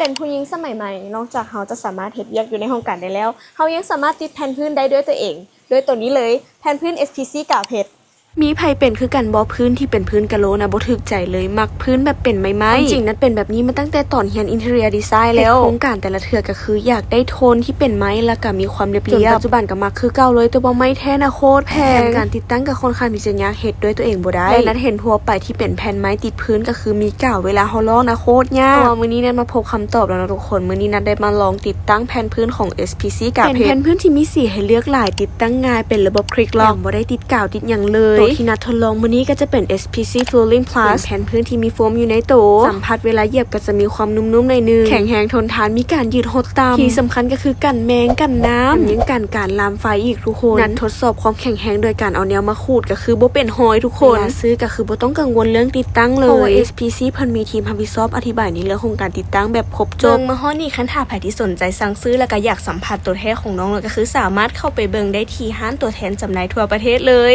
ເປັນຜູ້ຍິງສະໄໝໃໝ່, ນອກຈາກເຮົາຈະສາມາດເຮັດວຽກຢູ່ໃນຫ້ອງການໄດ້ແລ້ວ, ເຮົາຍັງສາມາດຕິດແຜ່ນພື້ນໄດ້ດ້ວຍຕົວເອງ ດ້ວຍໂຕນີ້ເລີຍ, ແຜ່ນພື້ນ ເອສພີຊີ ກາວເພັດ. ມີໃຜເປັນຄືກັນບໍ່? ພື້ນທີ່ເປັນພື້ນກະໂລນະບໍ່ຖືກໃຈເລີຍ, ມັກພື້ນແບບເປັນໄມ້ໆ. ຄວາມຈິງນັດເປັນແບບນີ້ມາຕັ້ງແຕ່ຕອນຮຽນ Interior Design ແລ້ວ. ເຮັດໂຄງການແຕ່ລະເທື່ອກະຄືຢາກໄດ້ໂທນທີ່ເປັນໄມ້ ແລ້ວກະມີຄວາມລຽບໆ. ຈົນປັດຈຸບັນກະມັກຄືເກົ່າເລີຍ, ແຕ່ວ່າໄມ້ແທ້ນະໂຄດແພງ. ການຕິດຕັ້ງກະຄ່ອນຂ້າງທີ່ຈະຍາກ, ເຮັດດ້ວຍຕົວເອງບໍ່ໄດ້. ແລະ ນັດເຫັນທົ່ວໄປທີ່ເປັນແຜ່ນໄມ້ຕິດພື້ນ ກະຄືມີກາວ, ເວລາເຮົາລອກນະໂຄດຍາກ. ເພາະວ່າມື້ນີ້ນັດມາພົບຄຳຕອບແລ້ວເນາະທຸກຄົນ. ມື້ນີ້ນັດໄດ້ມາລອງຕິດຕັ້ງແຜ່ນພື້ນຂອງ ເອສພີຊີ ກາວເພັດ. ເປັນແຜ່ນພື້ນທີ່ມີສີໃຫ້ເລືອກຫຼາຍ, ຕິດຕັ້ງງ່າຍ, ເປັນລະບົບຄລິກລັອກ, ແຖມບໍ່ໄດ້ຕິດກາວຕິດຫຍັງເລີຍ. ໂຕທີ່ນັດທົດລອງມື້ນີ້ກະຈະເປັນ ເອສພີຊີ Flooring Plus ເປັນແຜ່ນພື້ນທີ່ມີໂຟມຢູ່ໃນໂຕ. ສຳຜັດເວລາຢຽບກະຈະມີຄວາມນຸ້ມໆໜ້ອຍໜຶ່ງ, ແຂງແຮງທົນທານ, ມີການຍືດຫົດຕ່ຳ. ທີ່ສຳຄັນກະຄືກັນແມງ, ກັນນ້ຳ, ແຖມຍັງກັນການລາມໄຟອີກທຸກຄົນ. ນັດທົດສອບຄວາມແຂງແຮງໂດຍການເອົາແນວມາຂູດ ກະຄືບໍ່ເປັນຮອຍທຸກຄົນ. ເວລາຊື້ກະຄືບໍ່ຕ້ອງກັງວົນເລື່ອງຕິດຕັ້ງເລີຍ, ເພາະວ່າ ເອສພີຊີ ເພິ່ນມີທີມຮັບຜິດຊອບອະທິບາຍໃນເລື່ອງຂອງການຕິດຕັ້ງແບບຄົບຈົບ. ເບິ່ງມາຮອດນີ້, ຄັນຖ້າໃຜທີ່ສົນໃຈສັ່ງຊື້ ແລ້ວກະຢາກສຳຜັດໂຕແທ້ຂອງນ້ອງ ແລ້ວກະຄືສາມາດເຂົ້າໄປເບິ່ງໄດ້ທີ່ຮ້ານຕົວແທນຈຳໜ່າຍທົ່ວປະເທດເລີຍ.